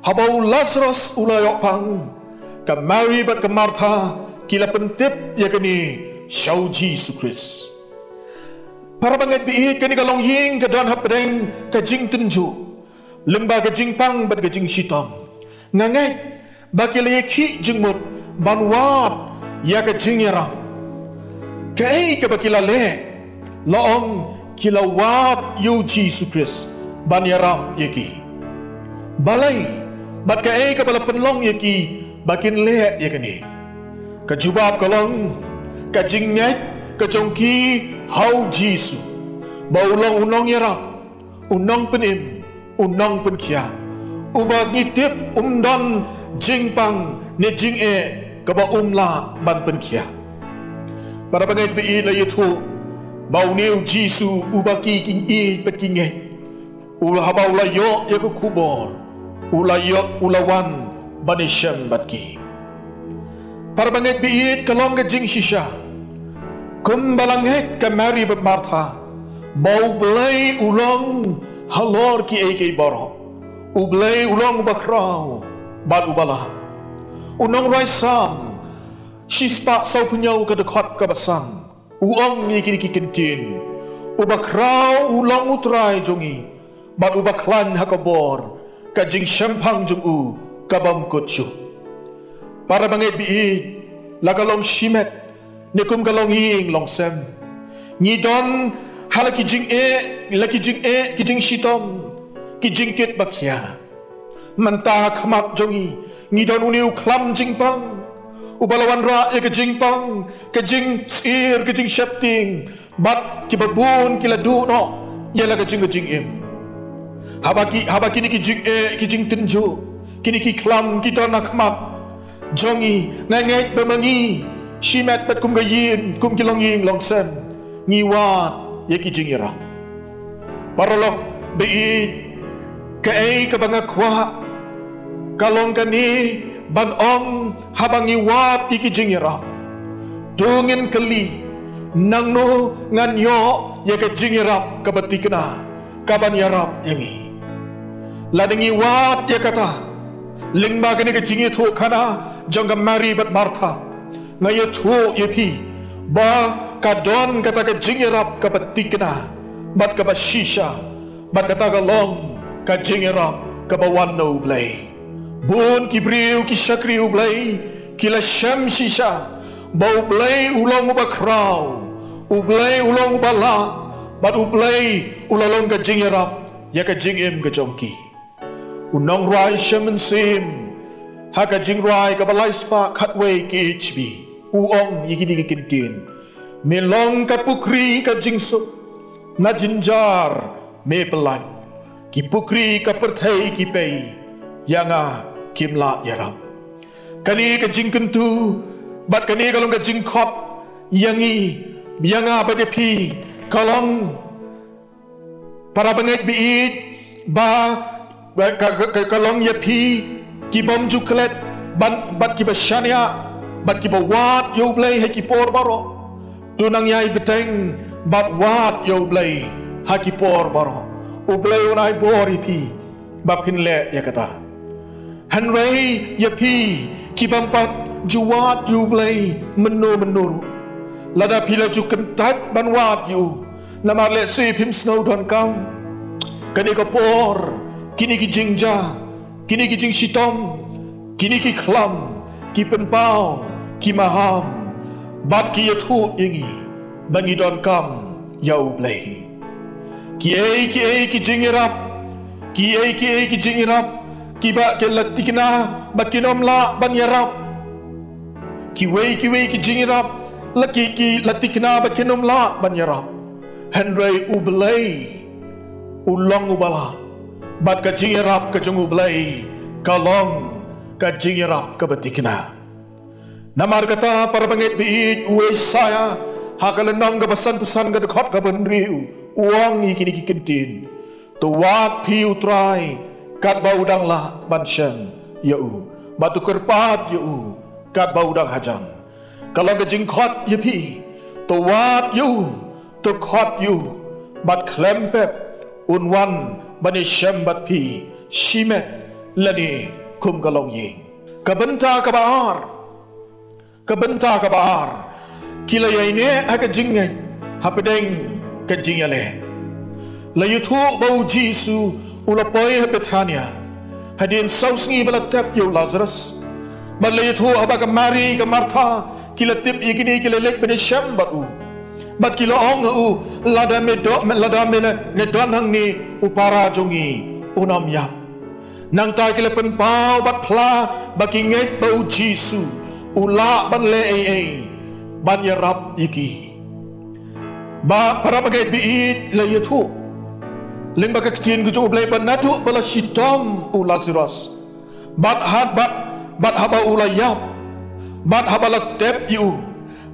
haba u Lasarus u la ïoh pang, ka Mari bad ka Martha ki la pyntip ïa kane sha u Jisu Khrist. Para bangeit baieit, kane ka longïing ka don hapdeng ka jingtynjuh lyngba ka jingpang bad ka jingshitom. Nga ngeit ba ki la ïakhih jingmut ban wad ïa ka jingïarap. Kaei kaba ki la leh? La ong ki la wad ïa u Jisu Khrist ban ïarap ïa ki. Balei? Bad kaei kaba la pynlong ïa ki ba kin leh ïa kane? Ka jubab ka long ka jingngeit ka jong ki ha u Jisu, ba u long u nongïarap, u nongpynim, u nongpynkhiah, uba ngi tip um don jingpang ne jingeh kaba um lah ban pynkhiah. Para bangeit baieit, la ïathuh ba une u Jisu uba ki, ki ïeit bad ki ngeit, u la, haba u la ïoh ïa ka khubor, u la ïoh, u la wan ban ïashem bad ki. Para bangeit baieit, ka long ka jingshisha. Kumba la ngeit ka Mari bad Martha ba U Blei u long halor kiei kiei baroh. U Blei u long uba khraw bad uba lah. U nongrwai Salm shispah sawphew hynñiew, ka dkhot kaba san, u ong ïa kine ki kyntien, uba khraw u long U Trai jong ngi, bad uba khlaiñ ha ka bor, ka jingshemphang jong u ka bym kut shuh. Para bangeit baieit, la ka long shimet ne kum ka longïing longsem, ngi don ha la ki jingeh, la ki jingeh, ki jingshitom, ki jingkit ba khia. Mynta ha khmat jong ngi, ngi don une u khlam jingpang, uba la wanrah ïa ka jingpang, ka jingsyier, ka jingsheptieng, bad kiba bun ki la duh noh ïa la ka jing, ka jingim. Haba ki, haba kine ki jingeh, ki jingtynjuh, kine ki khlam ki don ha khmat jong ngi, nga ngeit ba ma ngi shimet bad kum ka ïing, kum ki longïing longsem, ngi wad ïa ki jingïarap. Paralok baieit, kaei kaba nga kwah ka long kane ban ong, haba ngi wad ïa ki jingïarap, to ngin kylli, nangno ngan ïoh ïa ka jingïarap kaba thikna? ka ban ïarap ïa ngi. Lada ngi wad ïa kata, lyngba kane ka jingïathuhkhana jong ka Mari bad Martha, nga ïathuh ïa phi ba ka don kata ka jingïarap kaba thikna bad kaba shisha, bad kata ka long ka jingïarap kaba wan na U Blei. Bun ki briew ki shakri U Blei ki la shem shisha ba U Blei u long uba khraw, U Blei u long uba lah, bad U Blei u la long ka jingïarap ïa ka jingim ka jong ki. U nongrwai Shyam Mynsiem, ha ka jingrwai kaba lai spah khatwei K H B, u ong ïa kine ki kyntien: Me long ka pukri ka jingsuk, na jynjar me pyllait. Ki pukri ka pyrthei ki pei, ïa nga kim lah ïarap. Kane ka jingkyntu bad kane ka long ka jingkhot ïa ngi, ïa nga bad ïa phi, ka long, para bangeit ba ïeit, ba, ba ka, ka, ka, ka long ïa phi ki bym ju klet, bad, bad kiba shaniah, bad kiba wad ïa U Blei ha ki por baroh. To nang ïai bteng bad wad ïa U Blei ha ki por baroh. U Blei un ai bor ïa phi ba phin leh ïa kata. Hynrei ïa phi ki bym pat ju wad ïa U Blei mynno mynno ruh, lada phi la ju kyntait ban wad ïa u, namar lehse phim sngew donkam, kane ka por, kine ki jingjia, kine ki jingshitom, kine ki khlam, ki pynpaw, ki maham, bad ki ïathuh ïa ngi ba ngi donkam ïa U Blei. Kiei kiei ki jingïarap, kiei kiei ki jingïarap kiba ki la thikna ba kin ym lah ban ïarap. Kiwei kiwei ki jingïarap la ki, ki la thikna ba kin ym lah ban ïarap. Hynrei U Blei u long uba lah, bad ka jingïarap ka jong U Blei ka long ka jingïarap kaba thikna. Namar kata, para bangeit ba ïeit, u Isaiah ha ka lynnong kaba sanphew san, ka dkhot kaba hynriew, u ong ïa kine ki kyntien: To wad phi U Trai katba u dang lah ban shem ïa u, bad to kyrpad ïa u katba u dang hajan. Ka long ka jingkhot ïa phi: To wad ïa u, to khot ïa u, bad khlem pep un wan ban ïashem bad phi shimet lane kum ka longïing. Ka bynta kaba ar, ka bynta kaba ar, ki la ïaineh ha ka jingngeit hapdeng ka jingïaleh. La ïathuh ba U Jisu u la poi ha Bethania hadien saw sngi ba la tep ïa u Lazarus. Bad la ïathuh haba ka Mari ka Martha ki la tip ïa kine, ki la leit ban ïashem bad u. Bad ki la ong ha u: Lada me don, lada me la, me don hangne, u para jong ngi un ym ïap. Nangta ki la pynpaw bad phla ba ki ngeit ba U Jisu u lah ban leh ei ei ban ïarap ïa ki. Ba para bangeit ba ïeit, la ïathuh lyngba ka ktien ka jong U Blei ba naduh ba la shitom u Lazarus, bad ha, bad, bad haba u la ïap, bad haba la tep ïa u,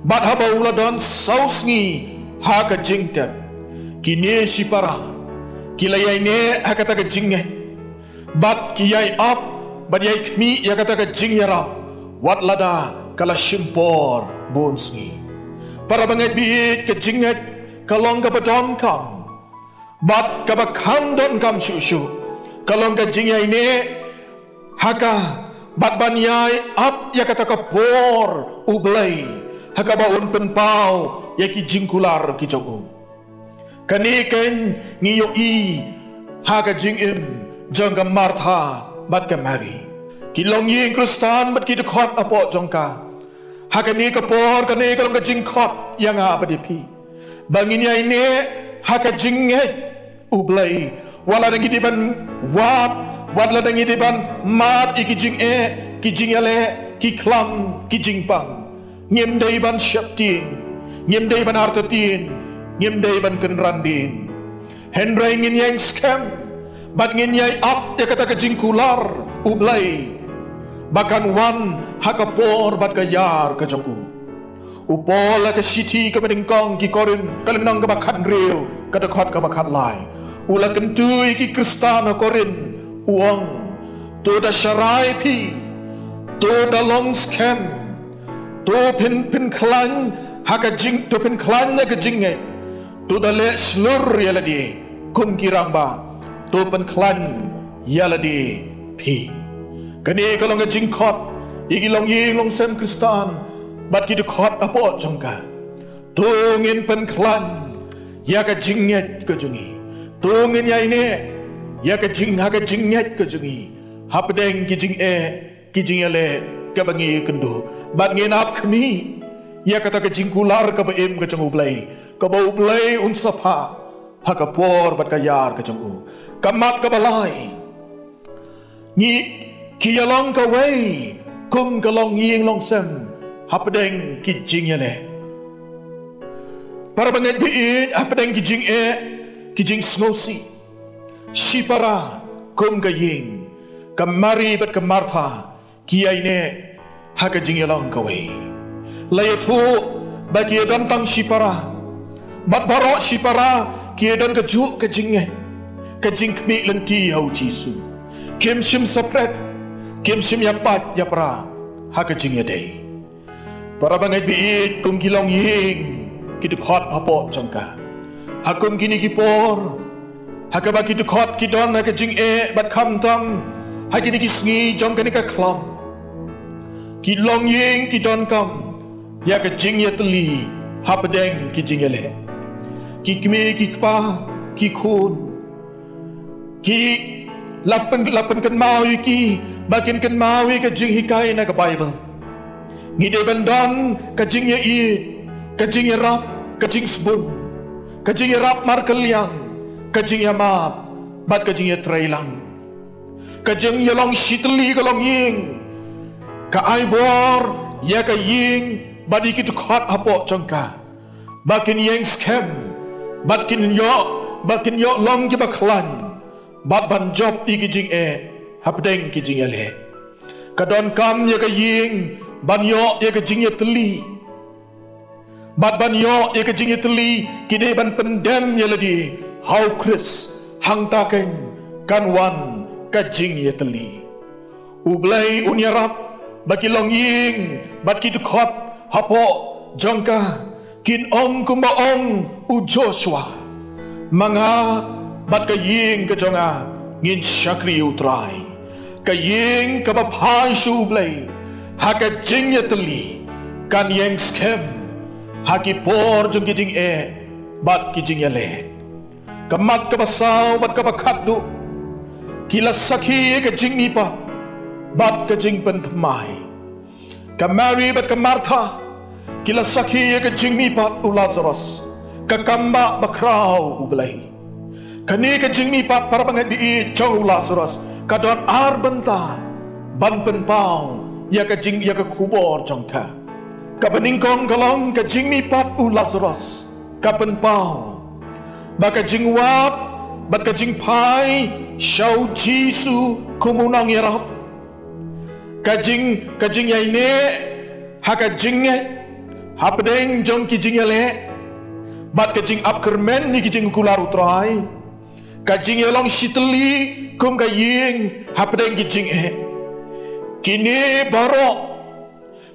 bad haba u la don saw sngi ha ka jingtep, kine shipara ki la ïaineh ha kata ka jingngeit, bad ki ïai ap bad ïai khmih ïa kata ka jingïarap, wat lada ka la shim por bun sngi. Para bangeit ba ïeit, ka jingngeit ka long kaba donkam, bad kaba kham donkam shuh shuh. Ka long ka jingïaineh ha ka, bad ban ïai ap ïa kata ka por U Blei ha kaba un pynpaw ïa ki jingkular ki jong u. Kane keiñ ngi ïohi ha ka jingim jong ka Martha bad ka Mari, ki longïing Khristan bad ki dkhot hapoh jong ka. Ha kane ka por, kane ka long ka jingkhot ïa nga bad ïa phi ba ngin ïaineh ha ka jingngeit U Blei, wat lada ngi dei ban wad, wat lada ngi dei ban mad ïa ki jingeh, ki jingïaleh, ki khlam, ki jingpang. Ngim dei ban sheptieng, ngim dei ban artatien, ngim dei ban kynran dien. Hynrei ngin ïeng skhem bad ngin ïai ap ïa kata ka jingkular U Blei ba kan wan ha ka por bad ka ïar ka jong u. U Paul ha ka shithi kaba nyngkong ki Korinth, ka lynnong kaba khathynriew, ka dkhot kaba khatlai, u la kyntu ïa ki Khristan ha Korinth, u ong: To da sharai phi, to da long skhem, to phin, pynkhlaiñ ha ka jing, to pynkhlaiñ ha ka jingngeit, to da leh shlur ïa lade, kum ki rangbah, to pynkhlaiñ ïa lade phi. Kane ka long ka jingkhot ïa ki longïing longsem Khristan bad ki dkhot hapoh jong ka. To ngin pynkhlaiñ ïa ka jingngeit ka jong ngi. To ngin ïaineh ïa ka jing ha ka jingngeit ka jong ngi hapdeng ki jingeh ki jingïaleh kaba ngi ïakynduh. Bad ngin ap khmih ïa kata ka jingkular kaba im ka jong U Blei, kaba U Blei un sa phah ha ka por bad ka ïar ka jong u. Ka mat kaba lai, ngi ki ïalong kawei kum ka longïing longsem hapdeng ki jingïaleh. Para bangeit ba ïeit, hapdeng ki jingeh, ki jingsngewsih, shipara kum ka ïing, ka Mari bad ka Martha ki ïaineh ha ka jingïalong kawei. La ïathuh ba ki ïadon tang shipara, bad baroh shipara ki ïadon kajuh ka jingngeit, ka jingkhmih lynti ha U Jisu. Kim shym separate, kim shym ïapait ïapra ha ka jingïadei. Para bangeit ba ïeit, kum ki longïing ki dkhot hapoh jong ka. Ha kum kine ki por, ha kaba ki dkhot ki don ha ka jingeh bad khamtam ha kine ki sngi jong kane ka khlam, ki longïing ki donkam ïa ka jingïatylli hapdeng ki jingïaleh. Ki kmie ki kpa, ki khun, ki la pyn, la pynkynmaw ïa ki ba kin kynmaw ïa ka jinghikai na ka Baibl. Ngi dei ban don ka jingïaieit, ka jingïarap, ka jingsbun, ka jingïarap markylliang, ka jingïamap bad ka jingïatreilang. Ka jingïalong shitylli ka longïing ka ai bor ïa ka ïing bad ïa ki dkhot hapoh jong ka ba kin ïeng skhem, bad kin ïoh, ba kin ïoh long kiba khlaiñ bad ban jop ïa ki jingeh hapdeng ki jingïaleh. Ka donkam ïa ka ïing ban ïoh ïa ka jingïatylli, bad ban ïoh ïa ka jingïatylli ki dei ban pyndem ïa lade ha U Khrist, hangta keiñ kan wan ka jingïatylli. U Blei un ïarap ba ki longïing bad ki dkhot hapoh jong ka kin ong kumba ong u Joshua, ma nga bad ka ïing ka jong nga ngin shakri U Trai. Ka ïing kaba phai sha U Blei ha ka jingïatylli kan ïeng skhem ha ki por jong ki jingeh bad ki jingïaleh. Ka mat kaba saw bad kaba khatduh, ki la sakhi ïa ka jingmihpat bad ka jingpynthymmai. Ka Mari bad ka Martha ki la sakhi ïa ka jingmihpat u Lazarus, ka kambah bakhraw U Blei. Kane ka jingmihpat, para bangeit ba ïeit, jong u Lazarus ka don ar bynta ban pynpaw ïa ka jing, ïa ka khubor jong ka. Kaba nyngkong ka long ka jingmihpat u Lazarus ka pynpaw ba ka jingwad bad ka jingphai sha U Jisu kum u nongïarap, ka jing, ka jingïaineh ha ka jingngeit hapdeng jong ki jingïaleh, bad ka jingap kyrmen ïa ki jingkular U Trai, ka jingïalong shitylli kum ka ïing hapdeng ki jingeh. Kine baroh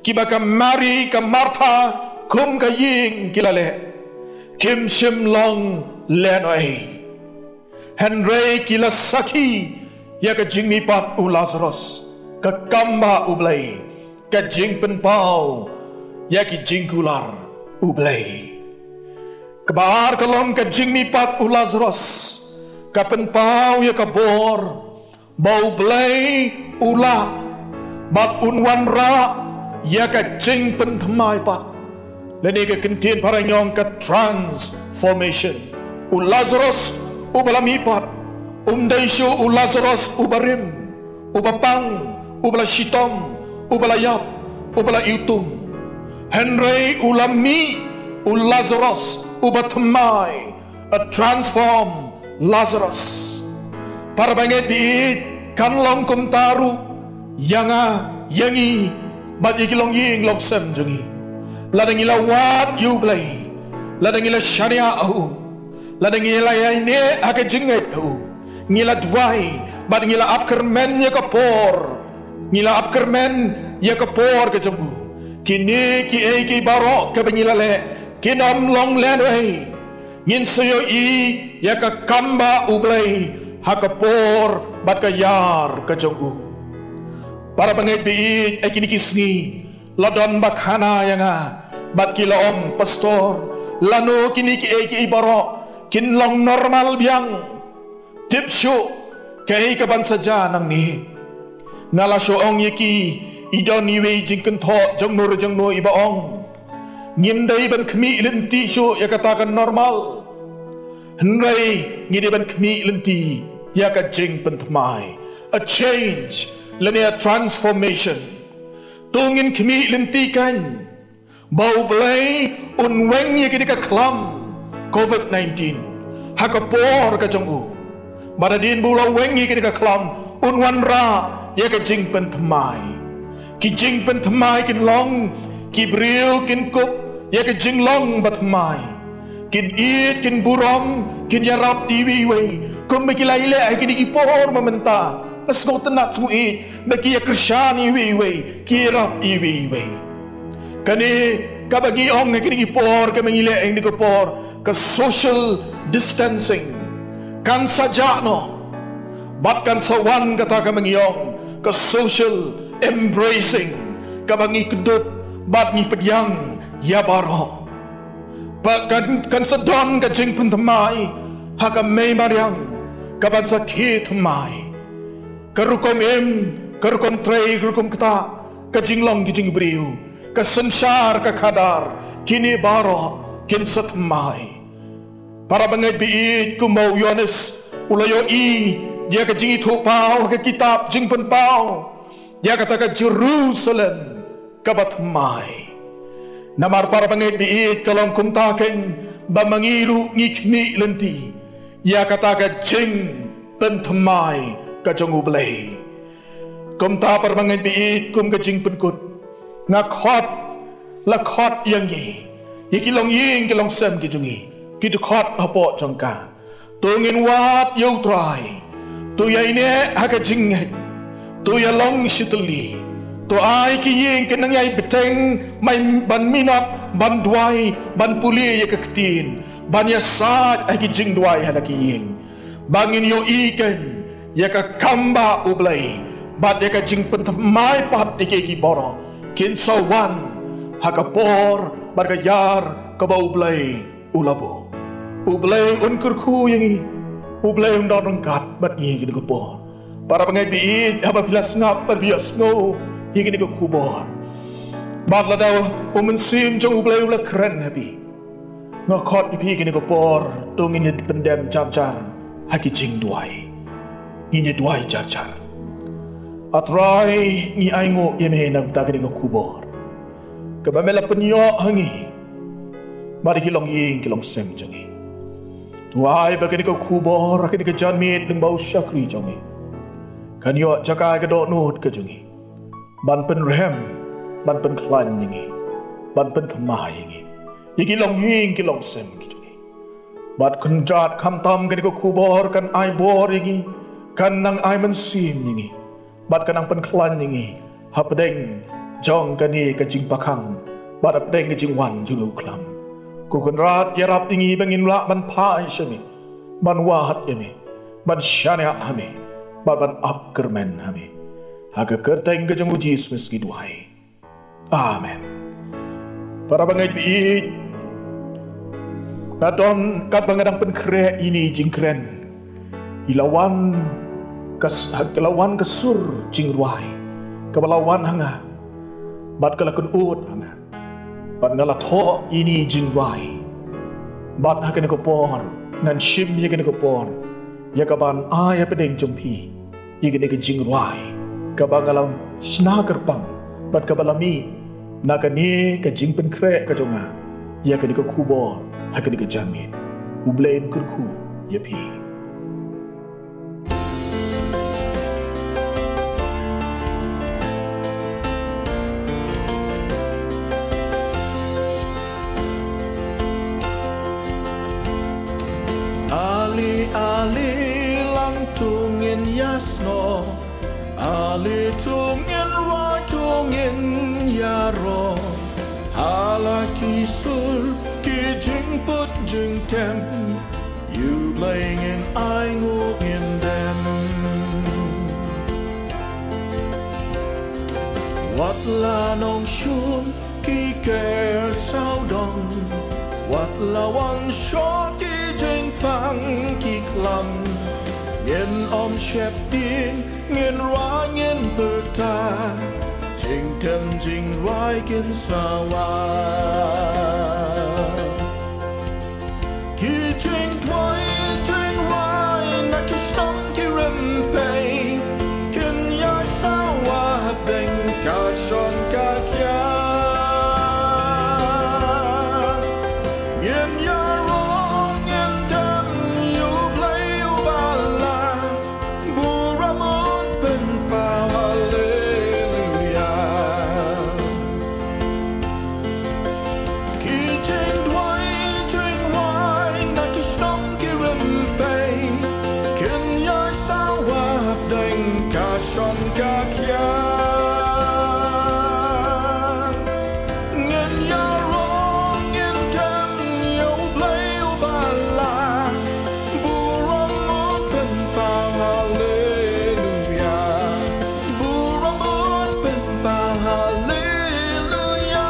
kiba ka Mari, ka Martha kum ka ïing ki la leh, kim shym long lehnohei. Hynrei ki la sakhi ïa ka jingmihpat u Lazarus, ka kambah U Blei, ka jingpynpaw ïa ki jingkular U Blei. Kaba ar ka long ka jingmihpat u Lazarus ka pynpaw ïa ka bor ba U Blei u lah bad un wanrah ïa ka jingpynthymmai pat, lane ka kyntien phareng ong ka transformation. U Lazarus uba la mihpat um dei shuh u Lazarus uba rim, uba pang, uba la shitom, uba la ïap, uba la iwtung. Hynrei u la mih u Lazarus uba thymmai, a transformed Lazarus. Para bangeit ba ïeit, kan long kumta ruh ïa nga, ïa ngi bad ïa ki longïing longsem jong ngi. Lada ngi la wad ïa U Blei, lada ngi la shaniah ha u, lada ngi la ïaineh ha ka jingngeit ha u, ngi la duwai bad ngi la ap kyrmen ïa ka por, ngi la ap kyrmen ïa ka por ka jong u, kine kiei kiei baroh kiba ngi la leh kin ym long lehnohei. Ngin sa ïohi ïa ka kam ba U Blei ha ka por bad ka ïar ka jong u. Para bangeit ba ïeit, ha kine ki sngi la don ba khana ïa nga bad ki la ong, Pastor, lano kine kiei kiei baroh kin long normal biang? Tip shuh kaei kaban sa jia nangne. Nga la shu ong ïa ki, i don iwei i jingkynthoh jong no re jong no iba ong, ngim dei ban khmih lynti shuh ïa kata ka normal. Hynrei ngi dei ban khmih lynti ïa ka jingpynthymmai, a change lane a transformation. To ngin khmih lynti kan ba U Blei un weng ïa kane ka khlam covid nineteen ha ka por ka jong u. Bad hadien ba u la weng ïa kane ka khlam, un wanrah ïa ka jingpynthymmai. Ki jingpynthymmai kin long, ki briew kin kup ïa ka jinglong bathymmai. Kin ïeit, kin burom, kin ïarap iwei iwei. Kumba ki la ïaleh ha kine ki por mynta, nga sngewtynnat sngewbha ba ki ïakyrshan iwei iwei, ki ïarap iwei iwei. Kane kaba ngi ong ha kine ki por, kaba ngi leh ha kine ki por, ka social distancing kan sa jah noh. Bad kan sa wan kata kaba ngi ong ka social embracing, kaba ngi kdup bad ngi pdiang ïa baroh. Ba kan, kan sa don ka jingpynthymmai ha ka mei mariang, kaban sa khie thymmai. Ka rukom im, ka rukom trei, ka rukom ktah, ka jinglong ka jingbriew, ka synshar ka khadar, kine baroh kin sa thymmai. Para bangeit ba ïeit, kumba u Ïoannis u la ïohi ïa ka jingithuhpaw ha ka kitab Jingpynpaw, ïa kata ka Jerusalem kaba thymmai. Namar para bangeit ba ïeit, ka long kumta kein ba ma ngi ruh ngi khmih lynti ïa kata ka jingpynthymmai ka jong U Blei. Kumta para bangeit ba ïeit, kum ka jingpynkut, nga khot, la khot ïa ngi, ïa ki longïing ki longsem ki jong ngi, ki dkhot hapoh jong ka. To ngin wad ïa U Trai. To ïai neh ha ka jingngeit. To ïalong shitylli. To ai ki ïing ki nang ïai bteng, mai ban minot, ban duwai, ban pule ïa ka ktien, ban ïasaid ha ki jingduwai ha la ki ïing. Ba ngin ïohi kein ïa ka kam ba U Blei bad ïa ka jingpynthymmai pat ïa ki, ki baroh kin sa wan ha ka por bad ka ïar kaba U Blei u la buh. U Blei un kyrkhu ïa ngi. U Blei un don ryngkat bad ngi ha kane ka por. Para bangeit ba ïeit, haba phi la sngap bad phi ïohsngew ïa kane ka khubor, bad lada U Mynsiem jong U Blei u la kren ha phi, nga khot ïa phi ha kane ka por, to ngin ïa pyndem jar jar ha ki jingduwai. Ngin ïa duwai jar jar. A Trai, ngi ainguh ïa me na ka bynta kane ka khubor kaba me la pynïoh ha ngi bad ïa ki longïing ki longsem jong ngi. To ai ba kane ka khubor ha kane ka janmiet lyngba u shakri jong me kan ïoh jaka ha ka dohnud ka jong ngi, ban pynrem, ban pynkhlaiñ ïa ngi, ban pynthymmai ïa ngi, ïa ki longïing ki longsem ki jong ngi. Bad Kynrad, khamtam kane ka khubor kan ai bor ïa ngi, kan nang ai mynsiem ïa ngi, bad kan nang pynkhlaiñ ïa ngi hapdeng jong kane ka jingpakhang bad hapdeng ka jingwan jong u khlam. Ko Kynrad, ïarap ïa ngi ba ngin lah ban phai sha me, ban wad ïa me, ban shaniah ha me, bad ban ap kyrmen ha me. Ha ka kyrteng ka jong u Jisu Khrist ngi duwai. Amen. Para bangeit ba ïeit, nga don katba nga dang pynkhreh ïa ine i jingkren, i la wan ka s-, ka la wan ka sur jingrwai kaba la wan ha nga, bad ka la kynud ha nga, bad nga la thoh ïa ine i jingrwai. Bad ha kane ka por ngan shim ïa kane ka por ïa kaban ai hapdeng jong phi ïa kane ka jingrwai kaba nga la shna kyrpang bad kaba la mih na kane ka jingpynkhreh ka jong nga ïa kane ka khubor ha kane ka janmiet. U Blei un kyrkhu ïa phi. Ali ali lang to ngin ïasnoh, ali to ngin roi to ngin ïaroh. Ha la ki sur ki jingput jingtem, Blei ngin ai nguh ngin dem. Wat la nongshun ki ker sawdong, wat la wan shong ki jingpang ki klam, ngin ym sheptieng, ngin rwai ngin pyrta, jingtem jingrwai kin sawa. Ki jingduwai jingrwai na ki shnong ki rympei kin ïai sawa hapdeng ka shong ka kiar. Ngin ïaroh ngin dem ïa U Blei uba lah, burom un pynpaw haleluya. Ki jingduwai jingrwai na ki shnong ki rympei kin ïai sawa hapdeng ka shong ka kiar. Ngin ïaroh ngin dem ïa U Blei uba lah, burom un pynpaw haleluya. Burom un pynpaw haleluya.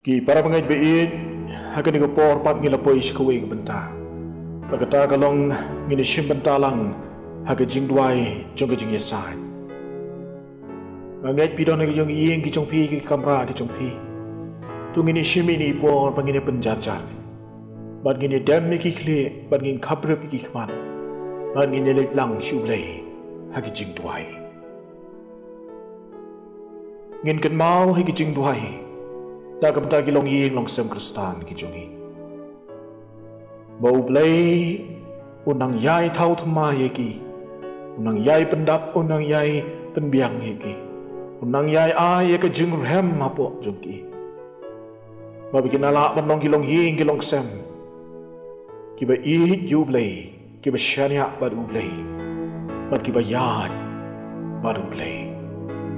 Ki para bangeit ba ïeit, ha kane ka por pat ngi la poi sha kawei ka bynta. Bad kata ka long ngin ïa shim bynta lang ha ka jingduwai jong ka jingïasaid. Nga ngeit phi don ha ki jong ki ïing ki jong phi, ki kamra ki jong phi. To ngin ïa shim ïa kane ka por bad ngin ïa pynjarjar. Bad ngin ïa dem ïa ki khlieh, bad ngin khaprip ïa ki khmat. Bad ngin ïa leit lang sha U Blei ha ki jingduwai. Ngin kynmaw ha ki jingduwai na ka bynta ki longïing longsem Khristan ki jong ngi, ba U Blei un nang ïai thaw thymmai ïa ki, un nang ïai pyndap, un nang ïai pynbiang ïa ki, un nang ïai ai ïa ka jingrhem hapoh jong ki. Ba kin lah ban long ki longïing ki longsem kiba ïeit ïa U Blei, kiba shaniah bad U Blei, bad kiba ïaid bad U Blei.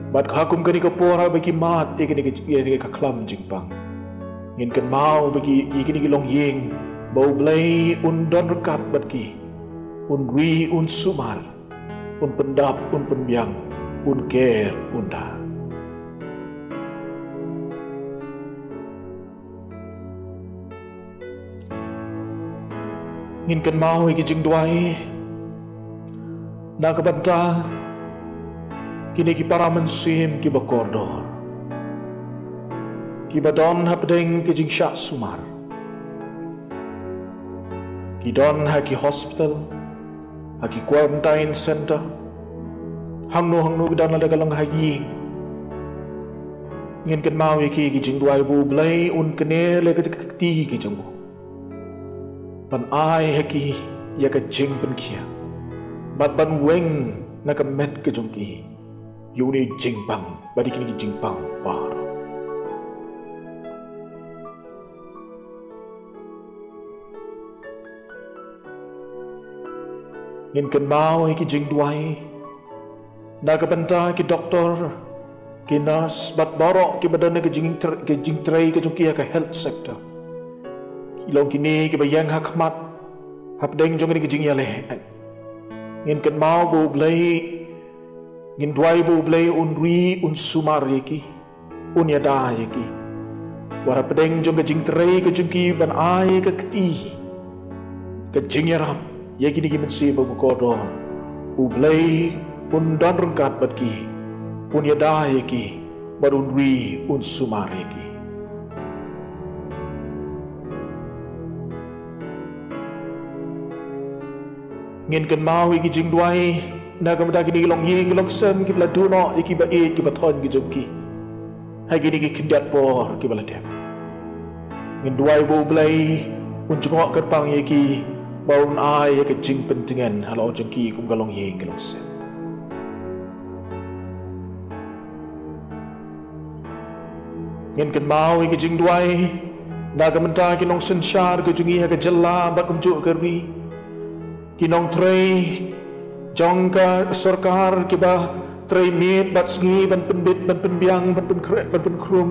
Bad ha kum kane ka por haba ki mad ïa kane ka, ïa kane ka khlam jingpang, ngin kynmaw ba ki, ïa kine ki longïing, ba U Blei un don ryngkat bad ki, un ri un sumar, un pyndap un pynbiang, un ker un da. Ngin kynmaw ïa ki jingduwai na ka bynta kine ki para mynsiem kiba kordor, kiba don hapdeng ki jingshah sumar, ki don ha ki hospital, ha ki quarantine center, hangno hangno ki don, lada ka long ha ïing. Ngin kynmaw ïa ki, ki jingduwai ba U Blei un kner leh ka kti ki jong u, ban ai ha ki ïa ka jingpynkhiah, bad ban weng na ka met ka jong ki ïa une u jingpang, bad ïa kine ki jingpang baroh. Ngin kynmaw ïa ki jingduwai na ka bynta ki doktor, ki nurse, bad baroh kiba don ha ka jingtr-, ka jingtrei ka jong ki ha ka health sector. Ki long kine kiba ïeng ha khmat hapdeng jong kane ka jingïaleh. Ngin kynmaw ba U Blei, ngin duwai ba U Blei un ri un sumar ïa ki, un ïada ïa ki. Wat hapdeng jong ka jingtrei ka jong ki ban ai ka kti, ka jingïarap ïa kine ki mynsiem ba kordor, U Blei un don ryngkat bad ki, un ïada ïa ki, bad un ri un sumar ïa ki. Ngin kynmaw ïa ki jingduwai na ka bynta kine ki longïing ki longsem kiba la duh noh ïa kiba ïeit kiba thoiñ ki jong ki ha kine ki khyndiat por kiba la dep. Ngin duwai ba U Blei un jngoh kyrpang ïa ki, ba un ai ïa ka jingpyntngen halor jong ki kum ka longïing ki longsem. Ngin kynmaw ïa ki jingduwai na ka bynta ki nongsynshar ka jong ngi ha ka jylla bad kumjuh ka ri, ki nongtrei jong ka sorkar kiba Trei miet bad sngi ban pynbit, ban pynbiang, ban pynkhreh, ban pynkhrum,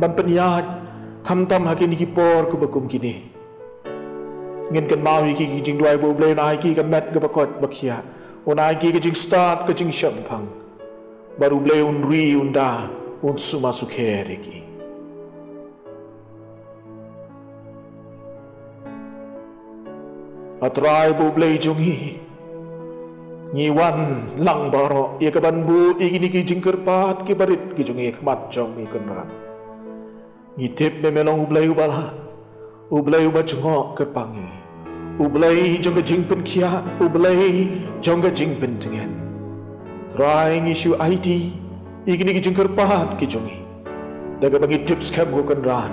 ban pynïaid, khamtam ha kine ki por kiba kum kine. Ngin kynmaw ïa ki, ki jingduwai ba U Blei un ai ki ka met kaba koit ba khiah, un ai ki ka jingstad, ka jingshemphang. Bad U Blei un ri, un da, un sumar sukher ïa ki. A Trai ba U Blei jong ngi, ngi wan lang baroh ïa ka ban buh ïa kine ki jingkyrpad kiba rit ki jong ngi ha khmat jong me Kynrad. Ngi tip me, me long U Blei uba lah, U Blei uba jngoh kyrpang ïa ngi, U Blei jong ka jingpynkhiah, U Blei jong ka jingpyntngen. Trai, ngi shu aiti ïa kine ki jingkyrpad ki jong ngi da kaba ngi tip skhem ko Kynrad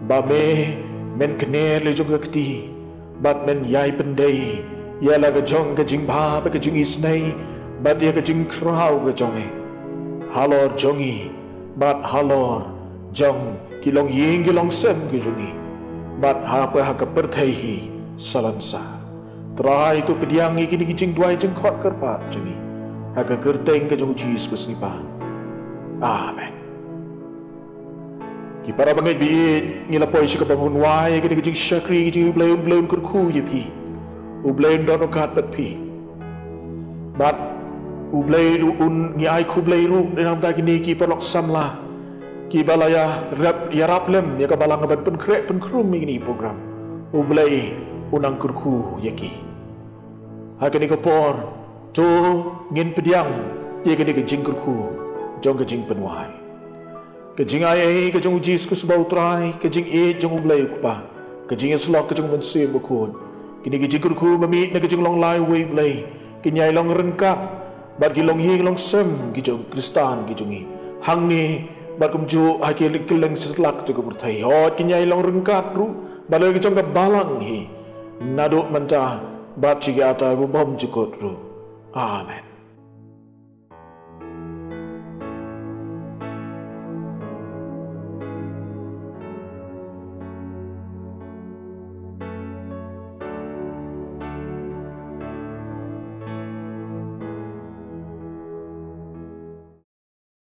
ba me, men kner la jong ka kti bad men ïai pyndei ïa la ka jong ka jingbha bad ka jingisynei bad ïa ka jingkhraw ka jong me halor jong ngi bad halor jong ki longïing ki longsem ki jong ngi bad hapoh ha ka pyrthei hi salonsar. Trai, to pdiang ïa kine ki jingduwai jingkhot kyrpad jong ngi ha ka kyrteng ka jong U Jisu Khrist ngi pan. Amen. Ki para bangeit ba ïeit, ngi la poi sha kaba ngi wan ïa kane ka jingshakri, ka jingkyrkhu, U Blei un kyrkhu ïa phi, U Blei un don ryngkat bad phi. Bad U Blei ruh un, ngi ai khublei ruh na bynta kine ki paralok samla kiba la ïarap, ïarap lem ïa ka balang ban pynkhreh pynkhrum ïa kane ka program. U Blei un nang kyrkhu ïa ki. Ha kane ka por, to ngin pdiang ïa kane ka jingkyrkhu jong ka jingpynwai. Ka jingaiei ka jong U Jisu Khrist U Trai, ka jingïeit jong U Blei U Kpa, ka jingïasyllok ka jong U Mynsiem Bakhuid, kine ki jingkyrkhu ba mih na ka jinglong lai uwei U Blei, kin ïai long ryngkat bad ki longïing longsem ki jong Khristan ki jong ngi hangne bad kumjuh ha ki kylleng satlak jong ka pyrthei. Hooid, kin ïai long ryngkat ruh bad la ka jong ka balang hi naduh mynta bad sha ki ata ba bymjukut ruh. Amen.